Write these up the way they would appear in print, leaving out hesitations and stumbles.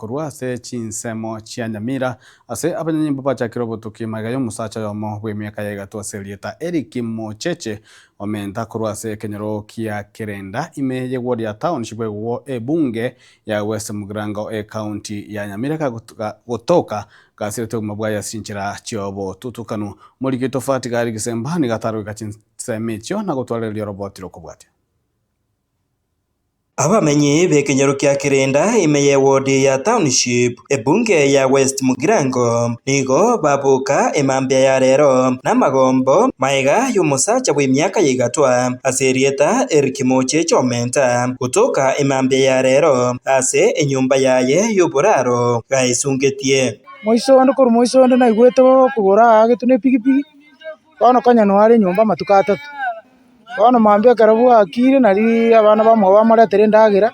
Korwa ase chinsemo chia Nyamira, ase abanyanyimbo bachakire obotuki magega y'omosacha oyomo bw'emiaka ya egatwa ase erieta Eric Mocheche omenta korwa ase ekenyoro kia Kerenda ime y'eward ya Township egwo ebunge ya West Mugirango ecounty ya Nyamira gotoka gasirete obogima bwaye ase chinchera chiobotutukanu. Omoriki oito Fatiga Eric Semba nigo ataroika chinsemo echio na gotwarereria oroboti rokobwatia. Abamenyi b'ekenyoro kia Kirinda ime y'ewodi ya Township, ebunge ya West Mugirango, nigo baboka emambia ya rero namagombo maega y'omosacha bw'emiaka ya igatwa ase erieta Eric Mocheche Omenta gotoka emambia ya rero ase enyomba yaye y'oboraro gaesungetie. Moiso onde korwa moiso onde naigwete okogoro aagetwe na epigipigi, bono konya noare nyomba amatuko atato. Bono mambia ekero bwakire nariiii abana bamwabo bamoretere endagera,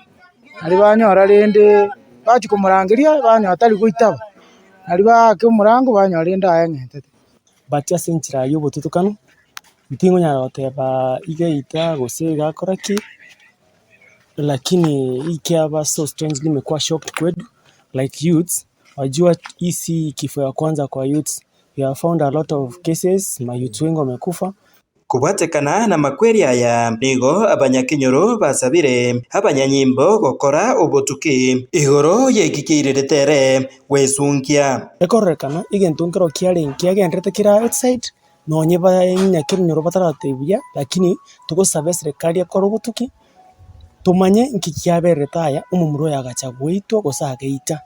naria banyora rende bachia komorangeria banyora tari goitaba, naria baaka omorango banyora rende aeng'entete. But ase enchera ya obotutukanu, ntingonyara goteba iga eita gose iga akora ki, lakini ikiaba so strangely nimekuwa shocked kwetu like youths, wajua hii si kifo ya kwanza kwa youths, we have found a lot of cases, mayouths wengi wamekufa. Kobwatekana namakweri aya, nigo abanyakenyoro basabire abanyanyimbo gokora obotuki igoro y'eki keirerete ere gwesunkia. Ekororekana egento nkero kiarenge kiagenderete kera outside, nonye abanyakenyoro bataratebia buya, lakini togosaba eserekari ekore obotuki, tomanye nki kiaberete aya omomura oyo agacha goitwa gose ageita,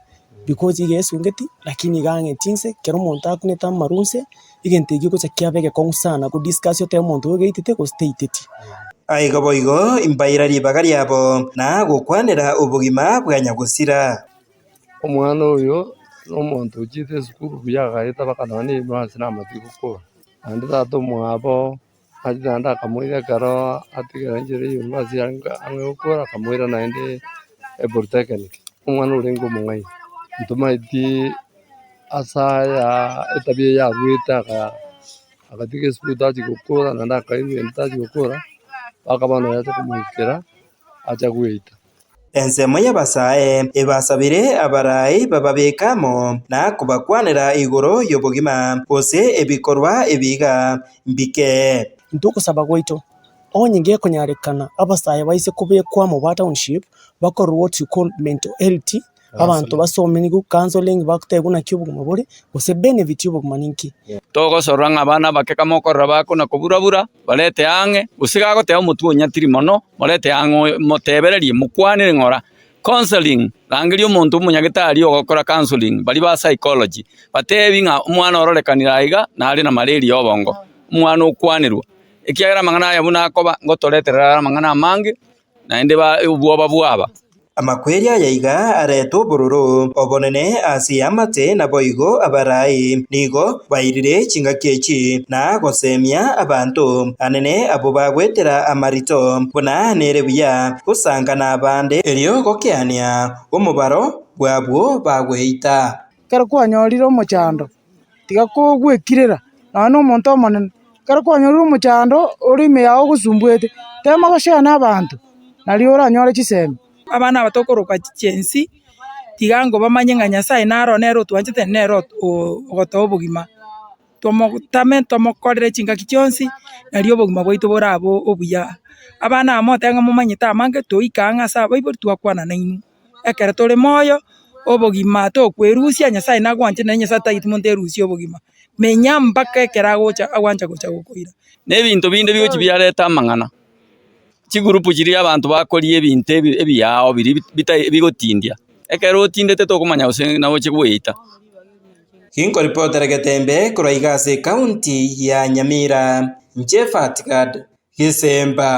because iga esungeti lakini iga ang'eti inse, ekero omonto akunete amaru inse, egento ekio gocha kiaba egekong'u sana ko discuss otebe omonto oyo ogeitete gose teiteti. Aiga boigo imbaira ribaga riabo na gokwanera obogima bwa nyagosira. Omwana oyo nomonto ochiete esukuru buya agaeta mpaka nonya na university namachia gokora, naende tata omwabo Achete naende akamoira ekero atigire enchera eyio ase arenge ang'e gokora akamoira naende epolytechnic. Omwana orenge omong'aini, ntomaeti ase aya etabia eye abuete aka agatiga esukuru tachia gokora naende akairwa ende tachia gokora, mpaka bono yacha komoikera acha goeta. Ensemo y'abasae ebasabire abarai bababeke amo na kobakwanera igoro y'obogima, gose ebikorwa ebiga mbike. Intwe ogosaba gwaito, onye gekonyarekana abasae baise kobekwa amo ba township, bakorwe what you call mental health, abanto basomerigwe counselling bagotebiwa naki obogima bore, gose benefit y'obogima ninki. Togosorora ng'a abana abake kamokorora bakona kobura-bura, barete ang'e, gose gagoteba omotwe onyatiri mono, morete ang'e oyo motebererie, mokwanere ng'ora. Counselling, rangeria omonto omonyagetari ogokora counselling, baria ba psychology, batebi ng'a omwana ororekanire aiga nare na malaria ya obongo, omwana okwanerwa. Ekiagera amang'ana aya buna akoba, ngotoreterera are amang'ana amange, naende ba obwoba bwaba. Amakweri aya iga arete obororo obonene ase eamate, naboigo abarai nigo bairire chingaki echi na gosemia abanto anene abwo bagwetera amarito, buna nere buya gosanga nabande erio gokeania omobaro bw'abwo bagweita. Ekero kwanyorire omochando, tiga kogwekirera nonya na omonto omonene, ekero kwanyorire omochando ore ime yao ogosumbuete, tema goshare na abanto, nario oranyore chisemi. Abana aba tokoroka Gen Z, tiga ngo bamanye ng'a Nyasaye naro nere otwanchete nere ogotoa obogima. Tomotame tomokorere chingaki chionsi, nario obogima bwaito borabe obuya. Abana aba motebe ng'a momanyete amange, toike ang'e ase abaibori twakwana nainwe. Ekero tore moyo, obogima tokwerusia, Nyasaye nagwanche naende Nyasaye tageti monto erusie obogima. Menya mpaka ekero agocha agwancha gocha gokoira. Na ebinto binde bigochi biareta amang'ana, chigurupu chiria abanto bakoria ebinto ebi ebiao biria bitai bigotindia, ekero otindete tokomanya gose nagochia goeta. Ginkoripotera Getembe korwa iga ase ekaunti ya Nyamira, inche Fatgad Gesemba.